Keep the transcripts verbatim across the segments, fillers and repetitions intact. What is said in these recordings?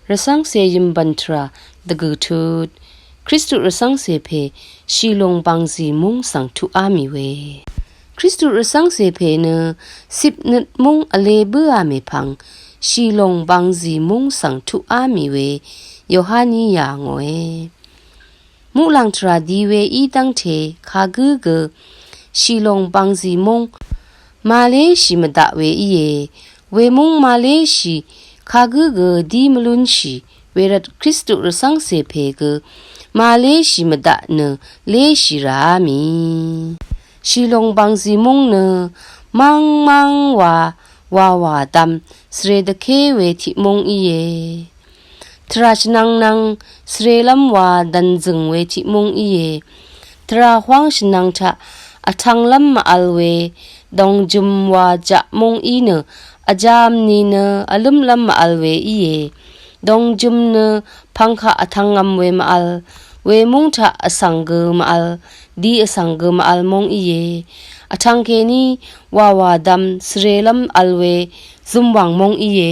Rvcv́ngcè yø̀mbv̀n tvrà dvgø̀ tut. Kristu rvcv́ngcè pè shìlòng bàngzì múng svng tuqá mì we. Kristu rvcv́ngcè pè nø cipnøt múng vlē bǿà mèpvng shìlòng bàngzì múng svng tuqá mì we Yohaní yà ngòe. Muqlàng tvrà di we í dv́ngte kagǿ gø shìlòng bàngzì múng màléshì mvdaq we íe. Wemúng màléshì kagǿ gø dí mvlúnshì wervt Kristu rvcv́ngcè pè gø màléshì mvdaq nø léshì ràá mì. Shìlòng bàngzì múng nø mv́ngmv́ng wa wàwà dvm svre dvké we tiq múng íe. Tvrà shvnvngnvng svrelv́m wa dv̀nzø̀ng we tiq múng íe. Tvrà hwáng shvnvng taq vtv̄nglv́m mvvl we dòngjøm wa jaq múng í nø vjāv̄m nìnø vlǿmlv́m mvvl we íe. Dòngjøm nø pvngkaq vtv̄ngv̄m we mvvl, wemúng taq vsvng gø mvvl, di vsvng gø mvvl múng íe. Vtv̄ng kèní wàwà dvm svrelv́m vl we zømwàng múng íe.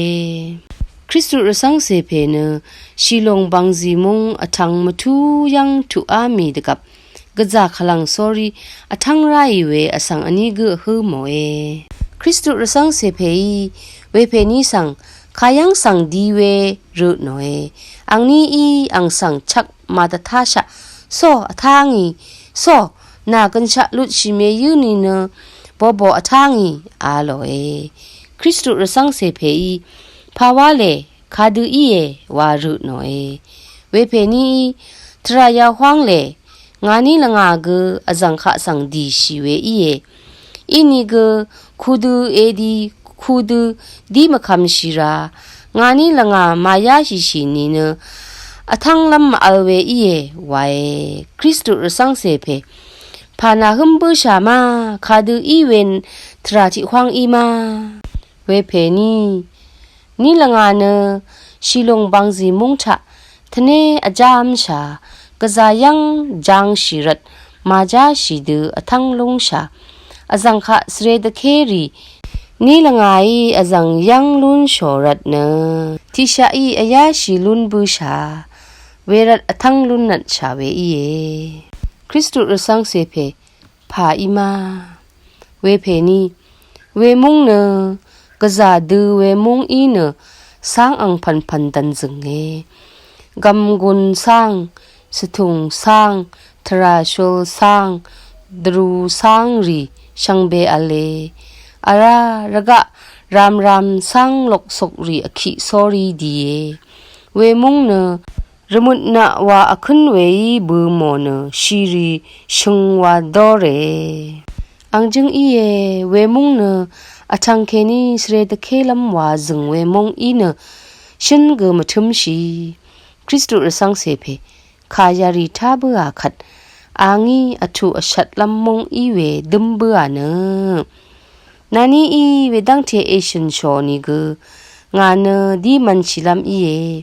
Kristu rvcv́ngcè pè nø shìlòng bàngzì múng vtv̄ng mvtú yv́ng tuqá mì dvgvp gvzà kvlv̀ng sórí vtv́ng ráì we vsvng vní gǿ vhǿ mòe. Kristu rvcv́ngcè pèí wepèní svng kayv́ng svng di we rø tnòe. Angníí ang svng chvk màdvtáshaq, só vtá ngì, só nà gønshaq lutshì mèyǿ nìnø bòbò vtá ngì, a lòe. Kristu rvcv́ngcè pèí pàwá lè kadø íe wa rø tnòe. Wepèníí tvrà yahwáng lè ngàní lvngà gø vzv̀ng kaq svng dìshì we íe. Inìgø kudø edi kudø dí mvkvmshì rà ngàní lvngà màyáshìshì nìnø vtv́nglv́m mvvl we íe wae. Kristu rvcv́ngcè pè pà nàhǿm bǿshà ma kadø í we tvrà tiq hwáng í ma. Wepèní ní lvngà nø shìlòng bàngzì múng taq tvné vjáv́mshà gvzà yv́ng jangshì rvt màjáshì dø vtv́ng lúngshà vzv̀ng kaq svre dvkérì ní lvngàí vzv̀ng yv́ng lúnshò rvt nø tiqshaqí vyáshì lún bǿshà wervt vtv́ng lúnnvtshà we íe. Kristu rvcv́ngcè pè pà í ma. Wepèní wemúng nø gvzà dø wemúng í nø cáng angpv̀npv̀n dv̀nzø̀nge. Gv̀mgùn cáng, svtùng cáng, tvràshul cáng, dvrū cáng rì shvngbe v̄le. Vrá rvgaq ramram cáng loksokrì vkiq sórí die. Wemúng nø rvmøtnaq wa vkǿn weí bø̄ mò nø shìrì shøng wa dóre. Ang jǿng íe, wemúng nø vtv̀ng kèní svre dvkélv́m wa zø̀ng we múng í nø shǿn gø mvtǿmshì. Kristu rvcv́ngcè pè kà yarì tá bǿà kvt a ngí vtù vshvtlv́m múng í we dǿm bǿà nø nàníí wedv́ngte èshø̀nshò nìgø ngà nø dí mv̄nshìlv́m íe.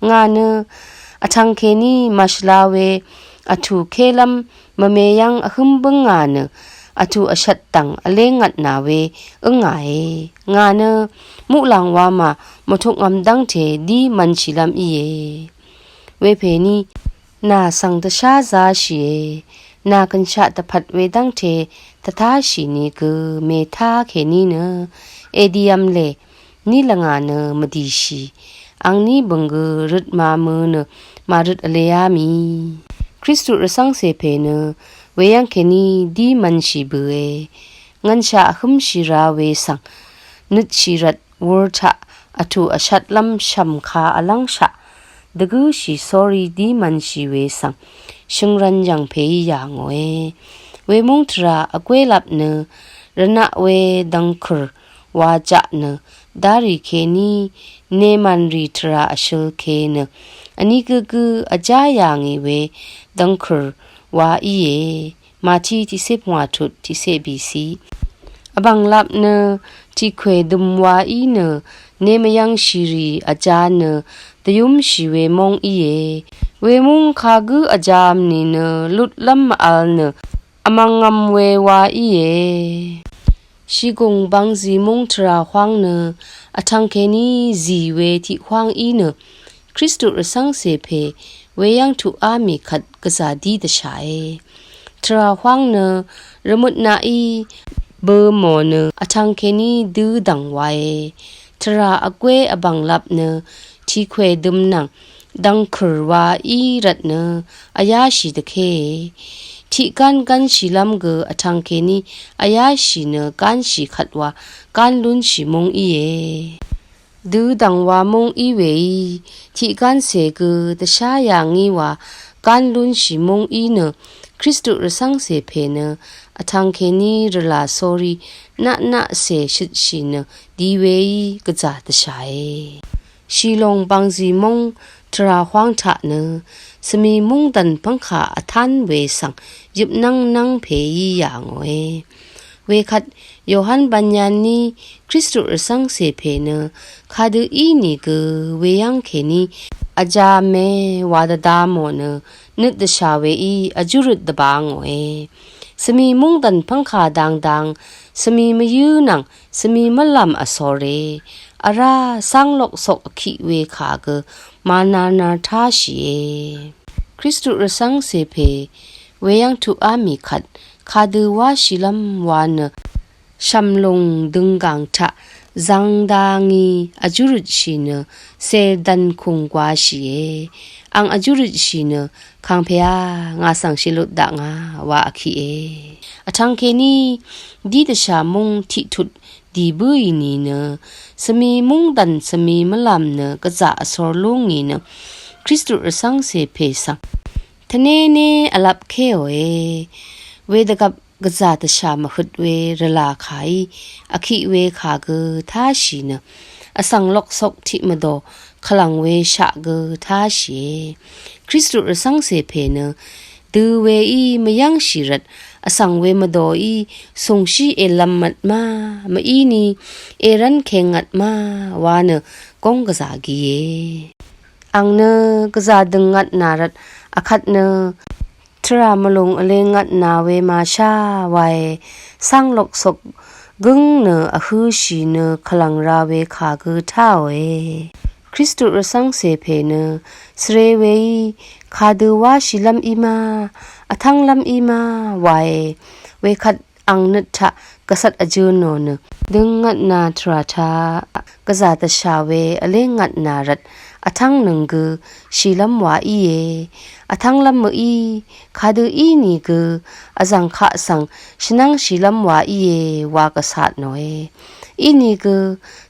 Ngà nø vtv̀ng kèní màshvla we vtù kélv́m mvme yv́ng vhǿm bǿngà nø vtù vshvt dv̀ng vléngvtnà we ǿngàe. Ngà nø muqlàng wamà mvtukngvm dv́ngte dí mv̄nshìlv́m íe. Wepèní nà svng dvsházāshìe. Nà gønshaq dvpvt wedv́ngte dvtáshì nìgø mètá kèní nø èdìvm lè ní lvngà nø mvdìshì. Angní bø̀ng gø røt màmø nø màrøt vlēá mì. Kristu rvcv́ngcè pè nø weyv́ng kèní dí mv̄nshì bø̀e. Ngv̄nshaq vhǿmshì ra we svng nøtshì rvt wūr taq vtù vshvtlv́m shv̀mka vlv́ngshaq dvgǿshì sórí dí mv̄nshì we svng shø̀ngrv̄n yv̀ng pèí yà ngòe. Wemúng tvrà vgwélap nø rvnaq we dvngkø̀r wa jaq nø dárì kèní nemànrì tvrà vshøl ke nø vní gǿgǿ vjá yà ngì we dvngkø̀r wa íe. Màtí tiqcé pungwà tut tiqcé bìciq. Vbv̀nglap nø tiqkwè døm wa í nø nemvyv̄ngshìrì vjā nø dvyúmshì we móng íe. Wemúng kagǿ vjāv̄m nìnø lutlv́m mvvl nø vmv̄ngv̄m we wa íe. Shìgùng bvngzì múng tvrà hwáng nø vtv̀ng kèní zì we tiq hwáng í nø Kristu rvcv́ngcè pè weyv́ng tuqá mì kvt gvzà dí dvshàe. Tvrà hwáng nø rvmøt naqí bø̄ mò nø vtvng kèní dø̄ dv̀ng wae. Tvrà vgwé vbv̀nglap nø tiqkwè dø̄m nvng dvngkø̀r wa í rvt nø vyáshì dvkée. Tiq gán gánshìlv́m gø vtvng kèní vyáshì nø gánshì kvt wa gán lúnshì múng íe. Dø̄ dv̀ng wa múng í wèí tiq gáncè gø dvshá yà ngí wa gán lúnshì múng í nø Kristu rvcv́ngcè pè nø vtvng kèní rvlà sórí naqnaqcè shøtshì nø di weí gvzà dvshàe. Shìlòng bv̀ngzì múng tvrà hwáng taq nø svmi múngdàn pv́ngkà vtán we svng yøpnv́ng nv́ng pè í yà ngòe. Wekvt Yohan Banyan ní Kristu rvcv́ngcè pè nø kadø ínìgø weyv́ng kèní vjā mè wa dvda mò nø nøt dvshà weí vjúrøt dvbā ngòe. Svmi múngdàn pv́ngkà dangdang svmi mvyǿ nvng svmi mvlv̀m vsore. Vrá cáng loksok vkiq we kà gø mànarnar táshìe. Kristu rvcv́ngcè pè weyv́ng tuqá mì kvt kadø wáshìlv́m wa nø shv̀mlùng dønggàng taq zvngda ngí vjúrøtshì nø cèldv̀n kùng gwāshìe. Àng vjúrøtshì nø kàngpèá ngà svng shèlut dakngà wa vkiqe. Vtvng kèní dí dvshà múng tiqtut dì bǿì nìnø svmi múngdàn svmi mvlv̀m nø gvzà vsor lú ngì nø Kristu rvcv́ngcè pè svng tvnéné vlapkéòe. Wedvgvp gvzà dvshà mvhøt we rvlà kàí vkiq we kà gø táshì nø vsvng loksok tiq mvdò kvlv̀ng we shaq gø táshìe. Kristu rvcv́ngcè pè nø dø̄ weí mvyv́ngshì rvt vsvng we mvdòí sùngshí èlv̄m mvt má mvíni èrv́n kèngvt má wa nø góng gvzà gìe. Àng nø gvzà dø̀ng ngvtnà rvt akvt nø tvrà mvlùng vlē ngvtnà we màshá wae. Cáng loksok gǿng nø vhø̄shì nø kvlv̀ng ra we kà gø táòe. Kristu rvcv́ngcè pè nø svre weí kadø wáshìlv́m í má vtv́nglv́m í má wae. Wekvt àng nøt taq gvcvt vjø̄ nò nø dø̄ng ngvtnà tvrà taq gvzà dvshà we vlē ngvtnà rvt vtv́ng nøng gø shìlv́m wa íe. Vtv́nglv́m mø̀í kadø ínìgø vzv̀ng kaq svng shvnv́ngshìlv́m wa íe wa gvsat nòe. Ínìgø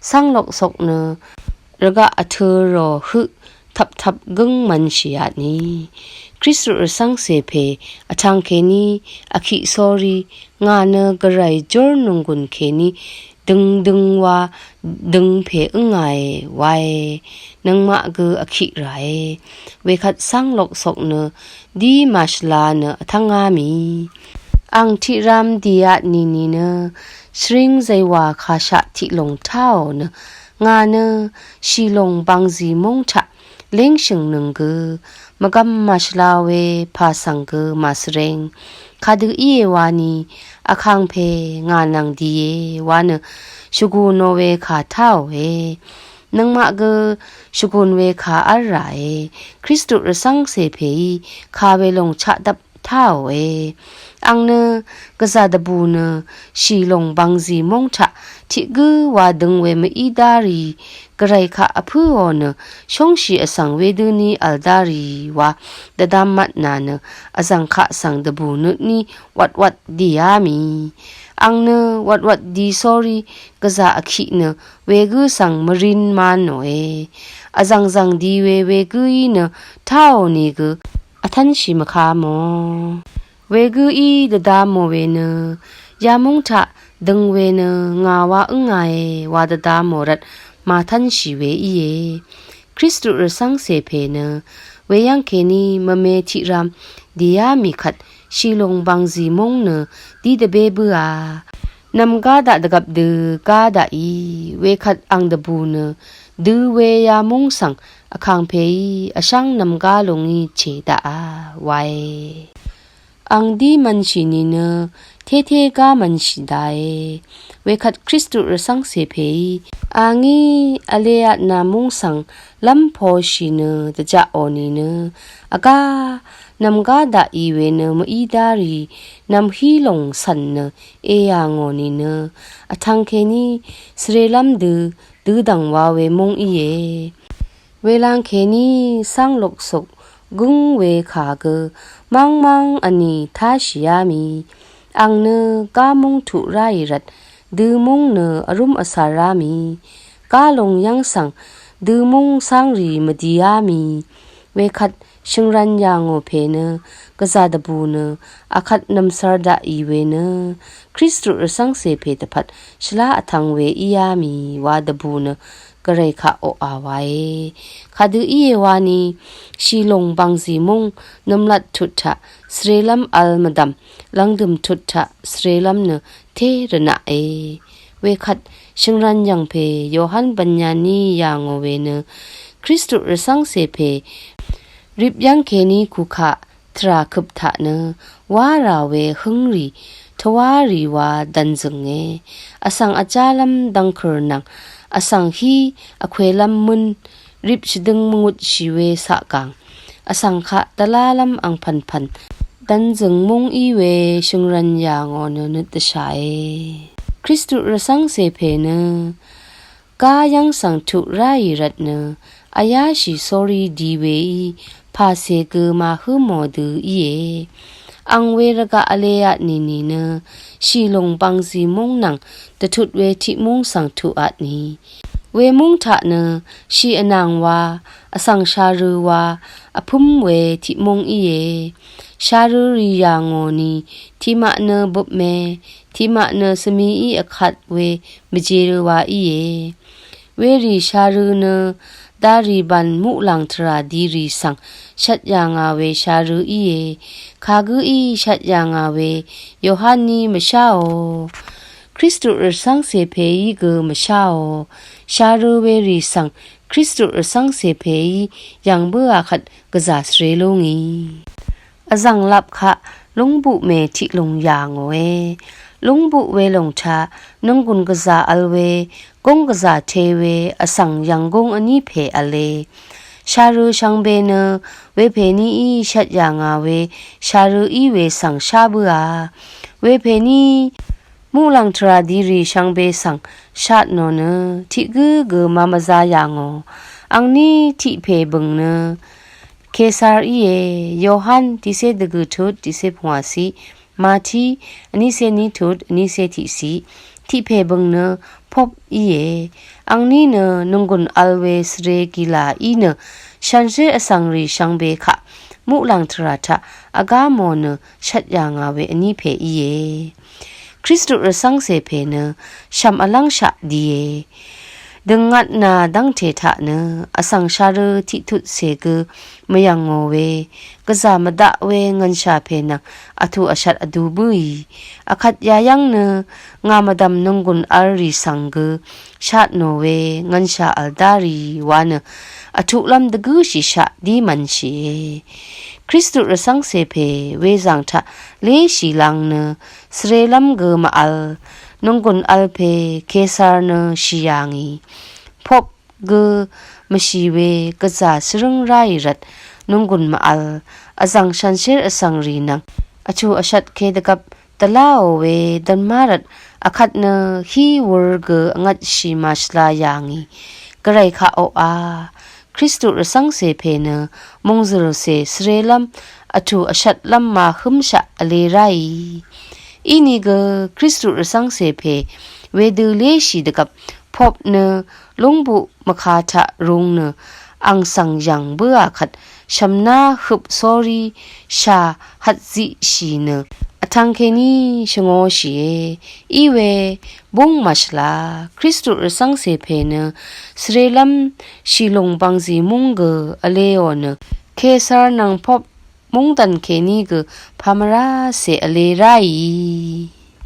cáng loksok nø rvgaq vtø̄ rò høq tvptvp gǿng mv̄nshì atni. Kristu rvcv́ngcè pè vtvng kèní vkiq sórí ngà nø gvray jórnònggùn kèní døngdøng wa døngpè ǿngàe wae. Nøngmaq gø vkiq ràe. Wekvt cáng loksok nø dí màshvla nø vtv́ngá mì. Àng tiqrām dìat nìnìnø shvring zàywà kàshaq tiqlùng táò nø ngà nø shìlùng bv̀ngzì múng taq léngshø̀ng nøng gø mvgvm màshvla we pà svng gø màsvreng. Kadø íe wani vkàngpè ngà nvng dìe wa nø shvgù nò we kà táòe. Nøngmaq gø shvgùn we kà v́l ràe. Kristu rvcv́ngcè pèí kà we lòng chaqdvp táòe. Àng nø gvzà dvbù nø shìlùng bv̀ngzì múng taq tiq gǿ wa døng we mví dá rì gvray kaq vpǿò nø shóngshì vsvng wedøní v̀l dá rì wa dvdvm mvtnà nø vzv̀ng kaq svng dvbù nøtní wvtwvt dìá mì. Àng nø wvtwvt dì sórí gvzà vkiq nø wegǿ svng mvrin mvnòe. Vzv̀ngzv̀ng di we wegǿí nø táò nìgø vtv́nshì mvka mò. Wegǿí dvda mò we nø yamúng taq døng we nø ngà wa ǿngàe wa dvda mò rvt màtv́nshì we íe. Kristu rvcv́ngcè pè nø weyv́ng kèní mvme tiqrām dìá mì kvt shìlùng bv̀ngzì múng nø dí dvbé bǿà. Nv̀mgá daq dvgvp dø gá daqì wekvt àng dvbù nø dø̄ we yamúng svng vkàngpèí vshv́ng nv̀mgá lùngí chè daqà wae. Àng dí mv̄nshì nìnø Tété gá mvnshì daqe. Wekvt Kristu rvcv́ngcè pèí a ngí vleatnā múng svng lv́m poshì nø dvjaqò nìnø, vgá nv̀mgá daqì we nø mví dárì nv̀mhí lòng cv̀n nø e yà ngò nìnø, vtv̄ng kèní svrelv́m dø dødv̀ng wa we múng íe. Welang kèní cáng luksuk gǿng we kà gø mv́ngmv́ng vnì táshìá mì. Àng nø gá múng tuq ráì rvt dø múng nø vrúm vcàrá mì. Gá lùng yv́ng svng dø múng cáng rì mvdìá mì. Wekvt shø̀ngrv̄n yà ngò pè nø gvzà dvbù nø akvt nv̀msvr daqì we nø Kristu rvcv́ngcè pè dvpvt shvlá vtv̄ng we íá mì wa dvbù nø gvray kaq oqà wae. Kadø íe wani, shìlùng bv̀ngzì múng nv̀mlat tut taq svrelv́m vl mvdv̀m lvngdø̀m tut taq svrelv́m nø té rvnaqe. Wekvt shø̀ngrv̄n yv̀ngpè Yohan Bv̀nyaní yà ngò we nø Kristu rvcv́ngcè pè rip yv́ng kèní kukaq tvrà køp taq nø wá rà we hǿngrì tvwárì wa dv̄nzø̀nge. Vsvng vjálv́m dv̄ngkø̀r nvng vsvng hí vkwelv́m mø̄n rip shvdøng mvngutshì we saqgàng, vsvng kaq dvlálv́m angpv̀npv̀n dv̄nzø̀ng múng í we shø̀ngrv̄n yà ngò nø nøt dvshàe. Kristu rvcv́ngcè pè nø gá yv́ng svng tuq ráì rvt nø vyáshì sórí di weí pàcè gø màhǿ mò dø íe. Àng we rvgaq vleat nìnìnø shìlùng bv̀ngzì múng nvng dvtut we tiqmúng svng tuqatni. Wemúng taq nø shì vnàng wa, vsvng sharø̄ wa vpǿm we tiqmúng íe. Sharø̄ rì yà ngò ni, tiqmaq nø bøpme, tiqmaq nø svmií vkat we mvjerø̄ wa íe. Werì sharø̄ nø darì bàn muqlàng tvrà dirì svng shvt yà ngà we sharø̄ íe. Kagǿí shvt yà ngà we Yohaní mvsháò. Kristu rvcv́ngcè pèí gø mvsháò. Sharø̄ werì svng Kristu rvcv́ngcè pèí yv̀ng bǿà kvt gvzà svre lúngì. Vzv̀ng lap kaq lúngbuq mè tiqlùng yà ngòe. Lúngbuq welùng taq nònggùn gvzà vl we, gúng gvzà te we, vsvng yv̀nggúng vní pè v̄le. Sharø̄ shvngbe nø wepè níí shvt yà ngà we sharø̄ í we svng shá bǿà. Wepè ní muqlàng tvrà dirì shvngbe svng shat nò nø tiq gǿ gø màmvzā yà ngò. Angní tiq pè bø̀ng nø Kesar íe. Yohan tiqcé dvgø̀ tut tiqcé pungwàciq, Mati vnícé ní tut vnícé tiqciq, tiq pè bø̀ng nø pop íe. Angní nø nònggùn vl we svre gìlà í nø shanshér vsvng rì shvngbe kaq muqlàng tvrà taq vgá mò nø shvt yà ngà we vní pè íe. Kristu rvcv́ngcè pè nø shv̀m vlv́ngshaq die. Døngvtnà dv́ngte taq nø vsvng sharø̄ tiqtutcè gø mvyv̀ngò we, gvzà mvdaq we ngv̀nshà pè nvng vtù vshvt vdu bǿì. Vkvt yayv́ng nø ngà mvdv̀m nònggùn v̄l rì svng gø shat nò we ngv̀nshà v̀l dá rì wa nø vtuqlv́m dvgǿshìshaq dí mv̀nshìe. Kristu rvcv́ngcè pè wezàng taq léshì lang nø svrelv́m gø mvvl, nònggùn vl pè Kesar nø shì yà ngì. Pop gø mvshì we gvzà svrǿng ráì rvt nònggùn mvvl, vzv̀ng shanshér vsvng rì nvng vtù vshvt ke dvgvp dvláò we dvnmá rvt vkvt nø hí wūr gø vngvtshì màshvla yà ngì. Gvray kaq oqà, Kristu rvcv́ngcè pè nø mòngzø̀lcè svrelv́m vtù vshvtlv́m màhǿmshaq vle ráì. Inìgø Kristu rvcv́ngcè pè wedø léshì dvgvp pop nø lúngbuq mvka taq rūng nø àng svng yv̀ng bǿà kvt shv̀mná høp sórí shà hvtziqshì nø vtv̄ng kèní shvngōshìe. Iwe búng màshvla, Kristu rvcv́ngcè pè nø svrelv́m shìlùng bv̀ngzì múng gø vleò nø Kesar nvng pop mungdàn kèní gø pamvrá cè vle ráì.